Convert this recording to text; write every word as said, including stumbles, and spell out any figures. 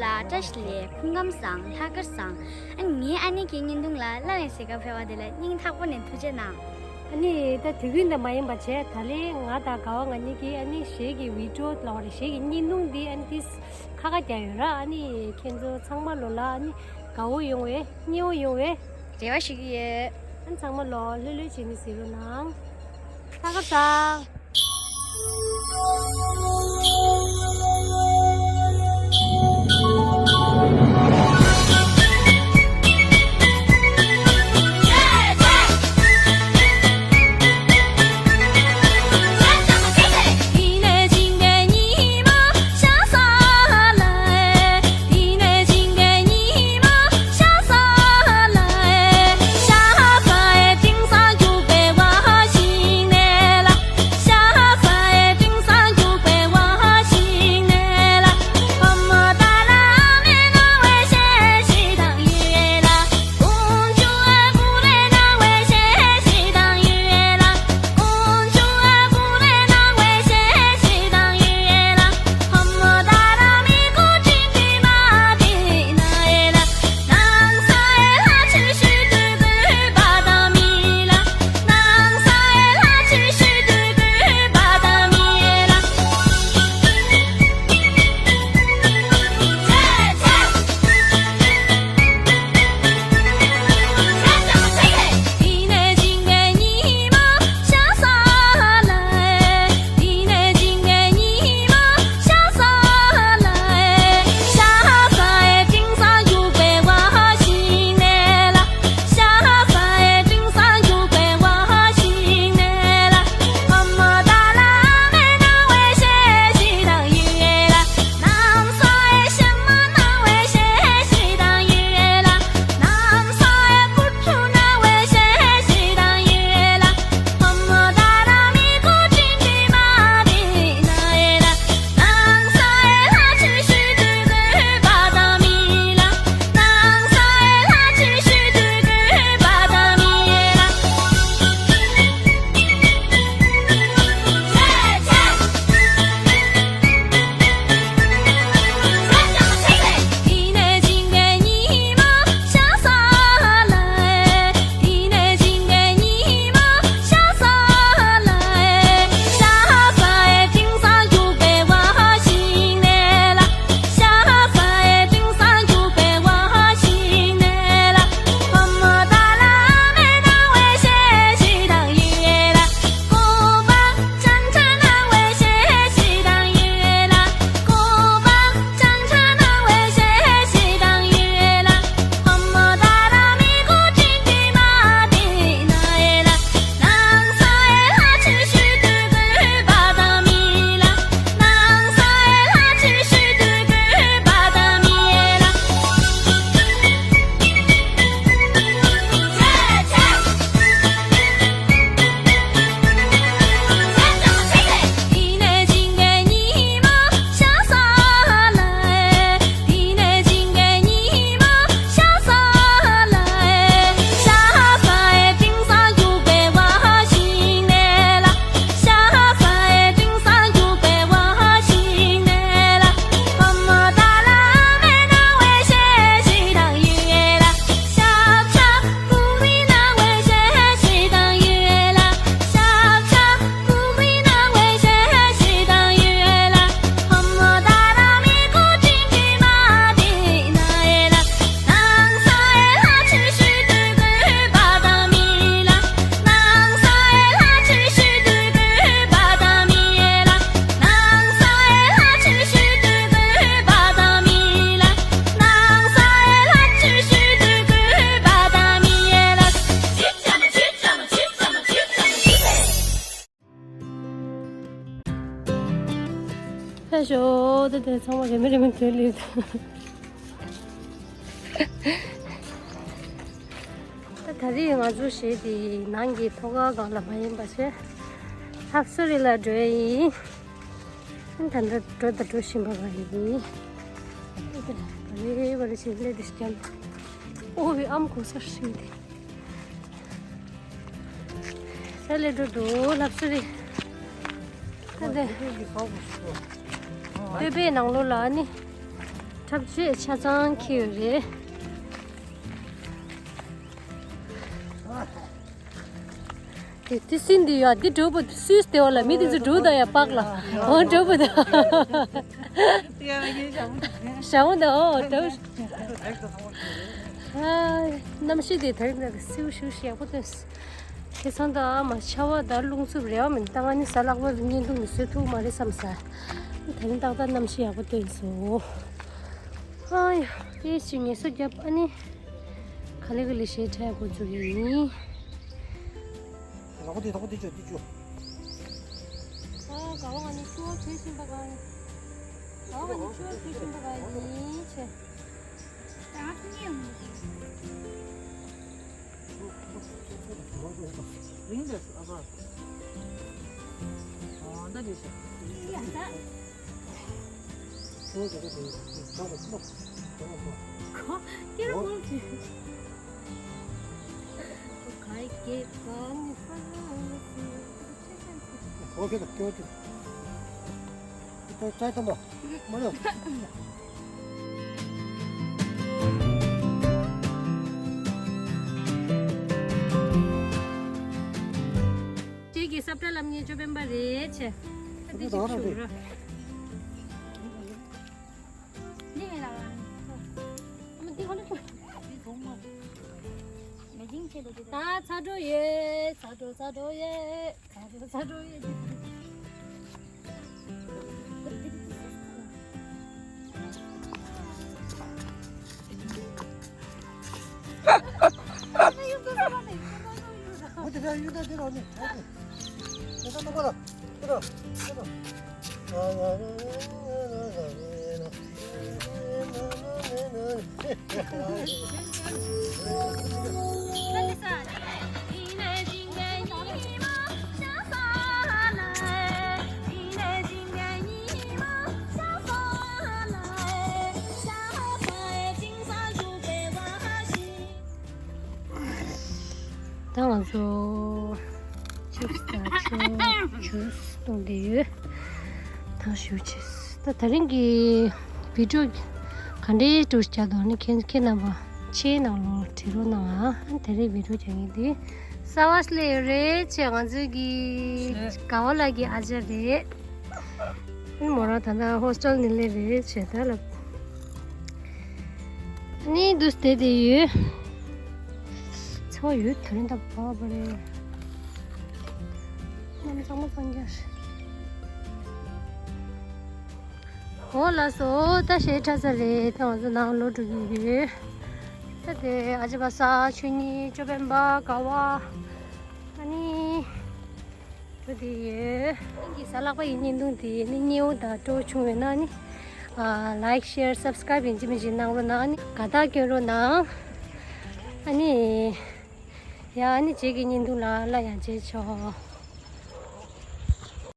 ལ་བཀྲ་ཤིས་བདེ་ལེགས། སྐུ་ཁམས་བཟང་། ལྷག་དཀར་བཟང་། ཨ་ནི་ངའི་ཨ་ནེ་གི་བརྙན་ཐུང་ལ་ལབ་ཡས་ཟེར་ག་ཕེབས་པ་དེ་ལ་སྙིང་ཐག་པ་ནས་ཐུགས་རྗེ་གནང་། ཨ་ནི་ད་དུས་རྒྱུན་དང་མ་ཡིན་པ་བྱས། ད་ལན་ང་དང་དགའ་བ་ང་གཉིས་ཀྱིས་ཨ་ནི་གཞས་ཀྱི་བི་ཌིའོ་ལབ་པ་རེད། གཞས་ཀྱི་བརྙན་ཐུང་འདི་ཨ་ནི་ཏིས་ཁ་ཁ་རྒྱག་ཡོད་ར། ཨ་ནི་ཁྱེད་ཚོ་ཚང་མ་ལོ་ལ་ཨ་ནི་དགའ་བོ་ཡོང་བའི་མཉེས་པོ་ཡོང་བའི་རེ་བ་ཞུ་གི་ཡོད། ཨ་ནི་ཚང་མ་ལོ་ལྷོད་ལྷོད་བྱས་ནས་གཟིགས་རོགས་གནང་། ལྷག་དཀར་བཟང་། ཕེབས་ཤོག་ད་དེ་ཚང་མ་རེ་མི་རེ་མི་དོན་ལེགས། ད་ད་རེས་ང་ཚོ་གཞས་དེ་ནང་གི་ཐོག་ཁ་སྒང་ལ་མ་ཡིན་པ་བྱས། ལྷ་སུ་རི་ལ་འགྲོ་ཡ་ཡིན། ད་ལྟ་འགྲོ་ད་འགྲོ་བཞིན་པ་ཡིན། ད་རེས་བ་རེ་བྱས་སླེབས་དེ་ཤི་ཀྱང་། ཨོ་བི་ཨམ་གོ་སར་ཤི་དེ། ས་ལེ་འགྲོ་འདུག་ལྷ་སུ་རི། ད་དེ། སྟོད་པའི་ནང་ལོགས་ལ་ནི། འཁྲབ་ཆས་ཆ་ཚང་འཁྱེར་ཡོད་རེད། དེ་དེ་སྲིན་འདི་ཡ་འདི་འགྲོ་བུ་སུས་སྟེ་བ་ལ་མི་དེ་ཚོ་འགྲོ་ད་ཡ་པག་ལ། འོ་འགྲོ་བུ་ད། ཞང་བུ་ད་འོ་འགྲོ། ཨ། གནམ་གཤིས་དེ་ད་རིང་ད་སིའུ་ཤིའུ་ཞིག་ཡག་པོ་སྟོན། ཁ་སང་ད་མ་ཆར་པ་ད་རླུང་འཚུབ་རེད་བ་མིན་ད་ང་ནི་གཟའ་ལྷག་པ་བརྙན་ཐུང་ནི་བཟོ་ཐུབ་མ་རེད་བསམ་ས། ད་རིང་ཏག་ཏག་གནམ་གཤིས་ཡག་པོ་སྟོན་སོང་། ཨ་ཡ། དེ་ཞིག་ངལ་གསོ་རྒྱབ། ཨ་ནི་ག་ལེ་ག་ལེ་ཞེ་ཁྲལ་འགོ་འཛུགས་ཡིན། ལག་པ་དེ་ཐོག་དེ་ཅོ་དེ་ཅོ། ཨ་ག་བ་ང་ནི་ཆུ་བ་བྱེད་བཞིན་པ་ག་ནི། ག་བ་ང་ནི་ཆུ་བ་བྱེད་བཞིན་པ་ག་ཡིན་ཆེ། ད་ཨ་ཁུ་ཉེ་ཡོང་། རིང་འདྲ་ཨ་ཕ། ཨ་འདྲ་འདྲ་ཞིག་ཡ་ད། ཁོ་ཀེ་ར་མོལ་གྱི། ཁོ་ག་ཡི་ཀེ་ག་ནི་ཧ་ཧ་ཧ། ཁོ་ཀེ་ད་ཀེ་བ་ཀེ། ད་ད་ད་མ་མ་ལོ། ཁྱེད་ཀྱི་སབ་ཏ་ལམ་ངེད་ཅོ་པན་པ་རེད་ཆེ། ཨ་འདི་ཅིག་ཆུ་ར། འདི་ངེད་ལ་ར། ཨ་མ་འདི་ཧོ་ལ་ཆུ། ད་ཚ་འགྲོ་ཡེ། ཚ་འགྲོ་ཚ་འགྲོ་ཡེ། ཚ་འགྲོ་ཚ་འགྲོ་ཡེ། ད་ང་ཚོ་ཅིབ་སི་དང་ཆུ་ཇུས་བཏུང་བསྡད་ཡོད། ཐང་ཞུ་ཆེས། ད་ད་རིང་གི་བི་ཌིའོ་ག་འདྲའི་ཏུ་བྱ་དོ་ནི་ཁྱེད་ཁྱེད་རྣམ་པ་ཆེའི་ནང་ལོ་བྲིས་རོགས་གནང་ཨ། ད་རིང་བི་ཌིའོ་རྒྱག་མཁན་དེ་གསར་པ་སླེབས་ཡོད་རེད་ཆེ། ང་ཚོའི་གི་དགའ་བ་ལགས་ཀྱི་ཨ་ཅག་རེད། མོ་རང་ད་ལྟ་ཧོ་སི་ཊེལ་ནས་སླེབས་རེད་བྱས་ད་ལབ། ནི་འདུག་སྟེ་དེ་ཡོད། ཚ་བ་ཡོད་དོ་རིང་ད་བབ་པ་རེད། གནམ་གཙང་མ་གཙང་རྐྱང་རེད། འོ་ལགས་སོ། ད་གཞས་ཁྲ་ས་རེད། ད་ང་ཚོ་ནང་ལོག་འགྲོ་གི་ཡོད། ད་དེ་ཨ་ཅེ་པ་ས་ཆོས་ཉིད་ཅོ་པན་པ་དགའ་བ། ཨ་ནི། འགྲོ་དེ་ཡོད། ཨིན་གྱི་གཟའ་ལྷག་པ་ཡི་བརྙན་ཐུང་དེ་ནི་སྙན་པོ་དང་སྤྲོ་བྱུང་བས་ན་ནི། ལའིཀ་ཤེར་སབ་སི་ཀ་རའིབ་ཡིན་གཅིག་མིན་གཅིག་གནང་རོགས་གནང་། ཨ་ནི་དགའ་རྟགས་སྐྱོན་རོགས་གནང་། ཨ་ནི། ཡ་ཨ་ནི་རྗེས་ཀྱི་བརྙན་ཐུང་ལ་སླར་ཡང་མཇལ་ཆོག